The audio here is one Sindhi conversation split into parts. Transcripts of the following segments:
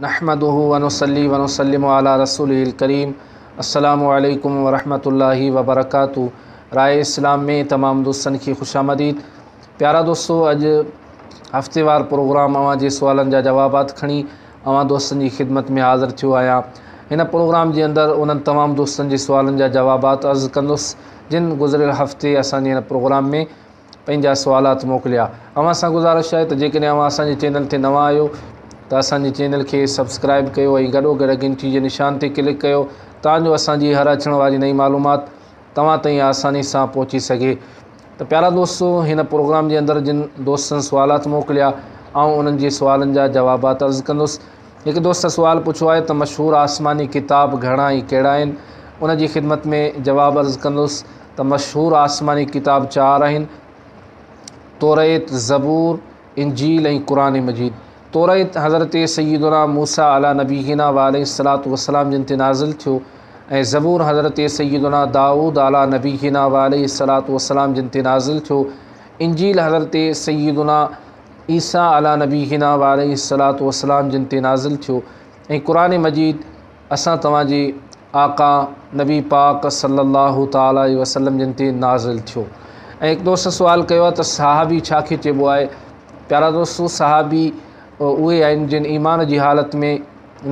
نحمده ونصلي ونسلم علي رسوله الڪريم السلام عليڪم ورحمة الله وبرڪاته راء اسلام ۾ تمام دوستن کي خوش آمديد. پيارا دوستو، اڄ هفتيوار پروگرام اوهان جي سوالن جا جوابات کڻي اوهان دوستن جي خدمت ۾ حاضر ٿيو آهيان. هن پروگرام جي اندر انهن تمام دوستن جي سوالن جا جوابات عرض ڪندس جن گذريل هفتي اسان جي هن پروگرام ۾ پنهنجا سوالات موڪليا. اوهان سان گذارش آهي ته جيڪڏهن اوهان اسان جي چينل تي نوان آهيو ته اسان جي چينل کي سبسڪرائب ڪيو ۽ گڏو گڏ گهنٽي جي نشان تي ڪلڪ ڪيو تان جو اسان جي هر اچڻ واري نئين معلومات توهان تائين آساني سان پهچي سگهي. ته پيارا دوستو، هن پروگرام جي اندر جن دوستن سوالات موڪليا آئون انهن جي سوالن جا جوابات عرض ڪندس. هڪ دوست سوال پڇيو آهي ته مشهور آسماني ڪتاب گهڻا ۽ ڪهڙا آهن؟ ان جي خدمت ۾ جواب عرض ڪندس ته مشهور آسماني ڪتاب چار آهن، توريت، زبور، انجيل ۽ قرآن مجيد. توريت حضرت سيدنا موسيٰ عليٰ نبينا وعليه الصلوة والسلام جن تي نازل ٿيو ۽ زبور حضرت سيدنا دائود عليٰ نبينا وعليه الصلوة والسلام جن تي نازل ٿيو. انجيل حضرت سيدنا عيسيٰ عليٰ نبينا وعليه الصلوة والسلام جن تي نازل ٿيو ۽ قرآن مجيد اسان توهان جي آقا نبي پاڪ صلّي الله تعالٰي عليه وسلّم جن تي نازل ٿيو. ۽ هڪ دوست سوال ڪيو آهي ته صحابي ڇا کي چئبو آهي؟ پيارا دوستو، صحابي اهي آهن جن ايمان جي حالت ۾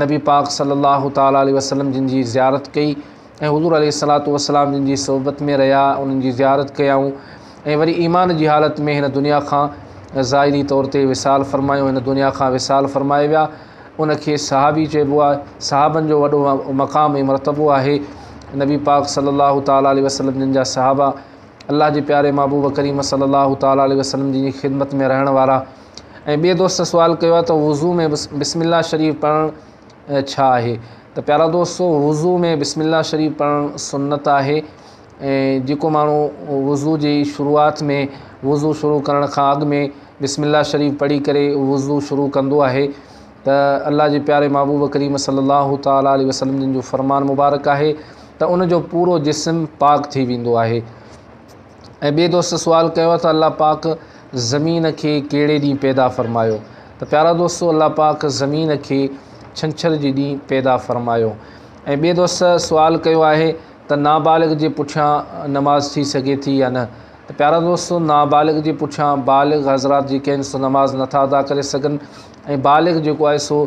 نبي پاڪ صلّي الله تعالٰي عليه وسلّم جن جي زيارت ڪئي ۽ حضور عليه الصلوة والسلام جن جي صحبت ۾ رهيا، انهن جي زيارت ڪيائون ۽ وري ايمان جي حالت ۾ هن دنيا کان ظاهري طور تي وصال فرمايو، هن دنيا کان وصال فرمائي ويا. ان کي صحابي چئبو آهي. صحابن جو وڏو مقام ۽ مرتبو آهي. نبي پاڪ صلي الله تعالٰي عليه وسلم جن جا صحابه الله جي پياري محبوب ڪريم صلي الله تعالٰي عليه وسلم جن جي خدمت ۾ رهڻ وارا. ۽ ٻئي دوست سوال ڪيو آهي ته وضو ۾ بسم الله شريف پڙهڻ ڇا آهي؟ ته پيارا دوستو، وضو ۾ بسم الله شريف پڙهڻ سنت آهي ۽ جيڪو ماڻهو وضو جي شروعات ۾ وضو شروع ڪرڻ کان اڳ ۾ بسم الله شريف پڙهي ڪري وضو شروع ڪندو آهي ته الله جي پياري محبوب ڪريم صلي الله تعالٰي عليه وسلم جن جو فرمان مبارڪ آهي ته ان جو پورو جسم پاڪ ٿي ويندو آهي. ۽ ٻئي دوست سوال ڪيو آهي ته الله پاڪ زمين کي ڪهڙي ڏينهن پيدا فرمايو؟ ته پيارا دوستو، الله پاڪ زمين کي ڇنڇر جي ڏينهن پيدا فرمايو. ۽ ٻئي دوست سوال ڪيو آهي ته نابالغ جي پٺيان نماز ٿي سگهي ٿي يا نه؟ ته پيارا دوستو، نابالغ جي پٺيان بالغ حضرات جيڪي آهن سو نماز نٿا ادا ڪري سگهن ۽ بالغ جيڪو آهي سو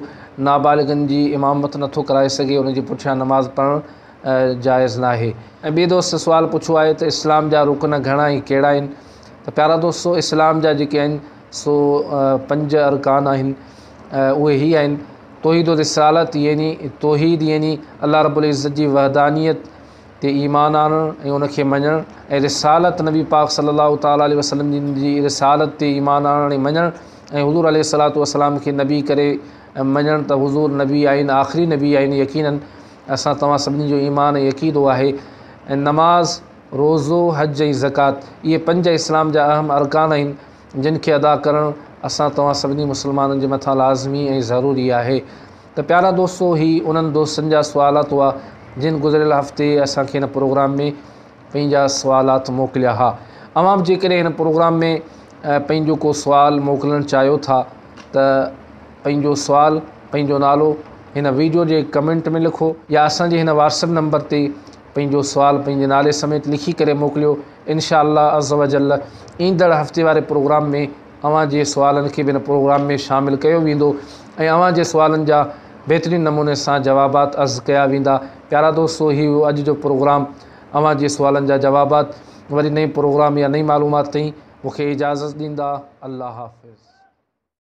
نابالغن جي امامت نٿو ڪرائي سگهي، ان جي پٺيان نماز پڙهڻ جائز ناهي. ۽ ٻئي دوست سوال پڇيو آهي ته اسلام جا رڪن گهڻا ۽ ڪهڙا آهن؟ ته پيارا دوستو، اسلام جا جيڪي آهن سو پنج ارڪان آهن، اهي هي آهن، توحيد الرسالت يعني توحيد يعني الله رب العزت جي وحدانيت تي ايمان آڻڻ ۽ ان کي مڃڻ ۽ رسالت نبي پاڪ صلي الله تعالٰي عليه وسلم جن جي رسالت تي ايمان آڻڻ ۽ مڃڻ ۽ حضور عليه الصلوة والسلام کي نبي ڪري مڃڻ ته حضور نبي آهن، آخري نبي آهن، يقيناً اسان توهان سڀني جو ايمان ۽ عقيدو آهي. ۽ نماز، روزو، حج ۽ زڪوات اهي پنج اسلام جا اهم ارڪان آهن جن کي ادا ڪرڻ اسان توهان سڀني مسلمانن جي مٿان لازمي ۽ ضروري آهي. ته پيارا دوستو، هي انهن دوستن جا سوالات هئا جن گذريل هفتي اسان کي هن پروگرام ۾ پنهنجا سوالات موڪليا ها. اوهان به جيڪڏهن هن پروگرام ۾ پنهنجو ڪو سوال موڪلڻ چاهيو ٿا ته پنهنجو سوال، پنهنجو نالو هن ويڊيو جي ڪمينٽ ۾ لکو يا اسان جي هن واٽس ايپ نمبر تي پنهنجو سوال پنهنجي نالي سميت لکي ڪري موڪليو. انشاء الله عزوجل ايندڙ هفتي واري پروگرام ۾ اوهان جي سوالن کي به هن پروگرام ۾ شامل ڪيو ويندو ۽ اوهان جي سوالن جا بهترين نموني سان جوابات عرض ڪيا ويندا. پيارا دوستو، هي هيو اڄ جو پروگرام اوهان جي سوالن جا جوابات. وري نئين پروگرام يا نئين معلومات تائين مون کي اجازت ڏيندا. الله حافظ.